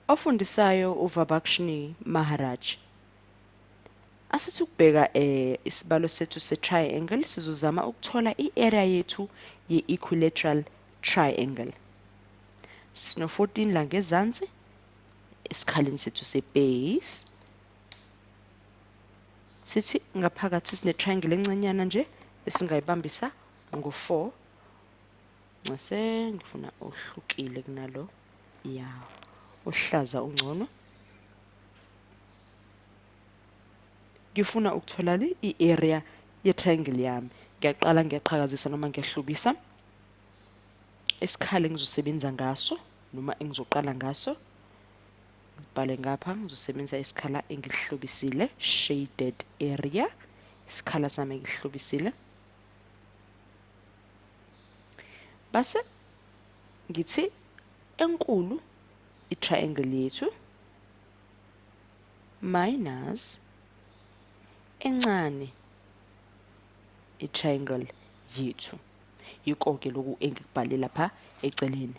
Ofundisayo uVabakshnee Maharaj. Asithi ukubheka isibalo sethu se-triangle, sizozama ukuthola i-area yethu ye-equilateral triangle. Sino 14 la ngezansi esikhaleni sethu se-base. Sithi ngaphakathi sine-triangle encanyana nje esingayibambisa ngo-4. Ncese ngifuna ohlukile kunalo, ya ohlaza ungcono. Ngifuna ukuthola le i-area ye-triangle yami. Ngiyaqala ngiyaqhakazisa noma ngiyahlobisa isikhala engizosebenza ngaso noma engizoqala ngaso. Ngibhale ngapha, ngizosebenzisa isikhala engisihlobisile, shaded area, isikhala sami engisihlobisile. Base ngithi enkulu i-triangle yethu minus encane i-triangle yethu. Yiko-ke lokhu engikubhale lapha eceleni.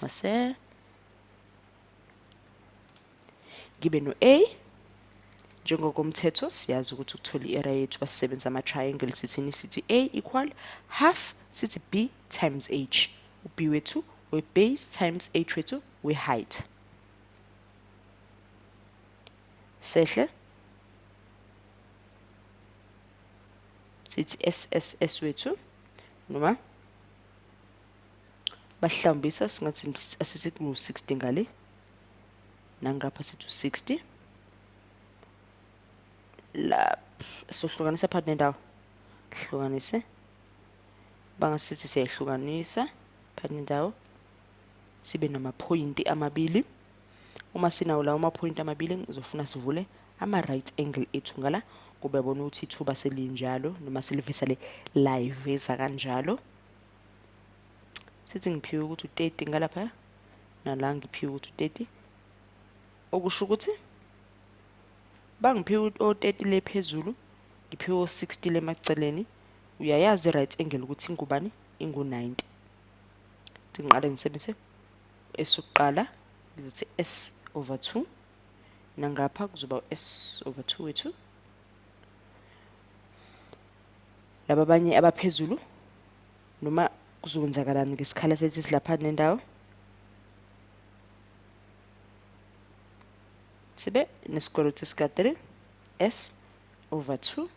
Ase ngibe no-A. Njengokomthetho siyazi ukuthi ukuthola i-area yethu basebenzisa ama-triangle, sithini? Sithi A equal half, sithi B times H. U-B wethu we-base times H wethu we-height. Sehle sithi S S S wethu, noma bahlawumbisa singathi asithi ku-60 ngale, nangapha sithi u-60. Lapha sohlukanisa phakathi nendawo, hlukanise, bangasithi siyahlukanisa phakathi nendawo, sibe namaphoyinti amabili. Uma sinawo lawo maphoyinti amabili, ngizofuna sivule ama-right angle ethu ngala, kube bona ukuthi ithuba selinjalo noma selivesa le layiveza kanjalo. Sithi ngiphiwe ukuthi u-30 ngalapha, nala ngiphiwe ukuthi u-30, okusho ukuthi bangiphiwe o-30 le phezulu, ngiphiwe o-60 le maceleni. Uyayazi i-right angle ukuthi ingubani? Ingu-90. Thi ngiqale ngisebenzise esokuqala, ngizothi S over 2, nangapha kuzoba S over 2 wethu. Laba abanye abaphezulu noma kuzokwenzakalani ngesikhala sethu silapha nendawo, sibe ne-square root sika 3 S over 2.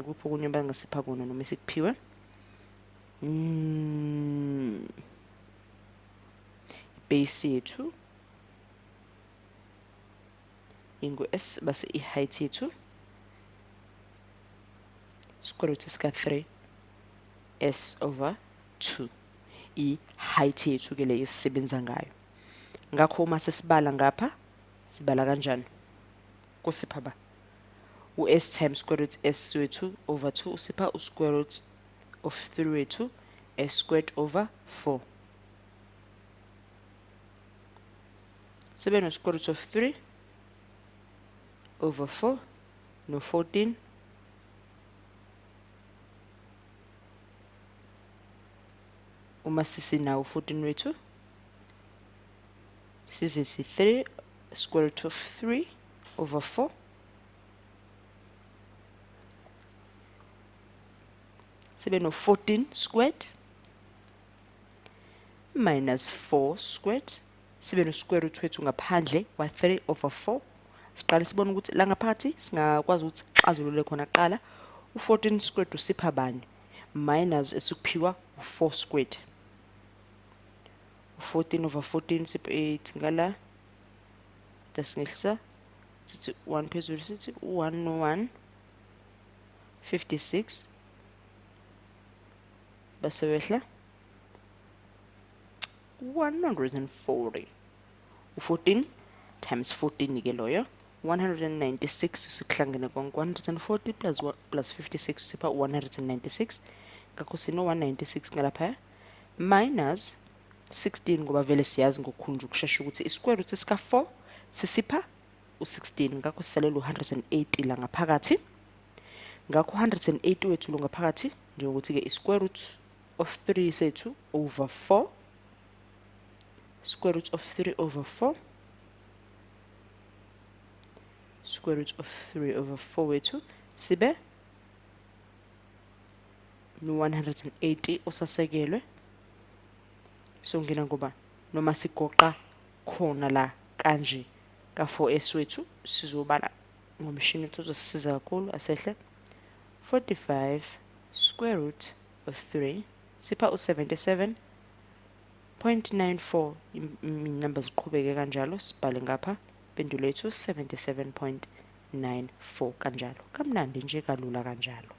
Kuphi okunye bangasipha kona noma esikuphiwe? Base yethu ingu S, base i-height yethu square root sika 3 S over 2, i-height yethu ke le esisebenza ngayo. Ngakho uma sesibala ngapha, sibala kanjani? Kusipha ba u-S times square root S wethu over 2 usipha u-square root of 3 wethu S squared over 4. Sibe no square root of 3 over 4 no 14 uma sisinawo 14 wethu, size si 3 square root of 3 over 4 sibe no 14 squared minus 4 squared, sibe no square root wethu ngaphandle wa 3 over 4. Siqale sibone ukuthi la ngaphakathi singakwazi ukuthi xazulule khona kuqala. U-14 squared usipha bani? Minus esikuphiwa u-4 squared. U-14 over 14 sipha 8 ngala, dasingehlisa sithi 1 phezulu, sithi 1 no 1 56, bese wehla 140. U-14 times 14 ke loyo 196, sikuhlangene konke 140 plus plus 56 sipha 196. Ngakho sino 196 ngalapha minus 16, ngoba vele siyazi ngokukhulu nje ukushesha ukuthi i-square root sika 4 sisipha u-16. Ngakho sisalele u-180 la ngaphakathi. Ngakho 180 wethu lo ngaphakathi, njengokuthi ke i-square root of 3 sethu over 4, square root of 3 over 4, square root of 3 over 4 wethu sibe no-180 osasekelwe. Songena ngoba noma sigoqa khona la kanje ka-4s wethu sizobala ngomshini wethu uzosisiza kakhulu. Asehle 45 square root of 3 sipha u-77.94. Inamba ziqhubeke kanjalo, sibhale ngapha impendulo yethu 77.94 kanjalo, kamnandi nje, kalula kanjalo.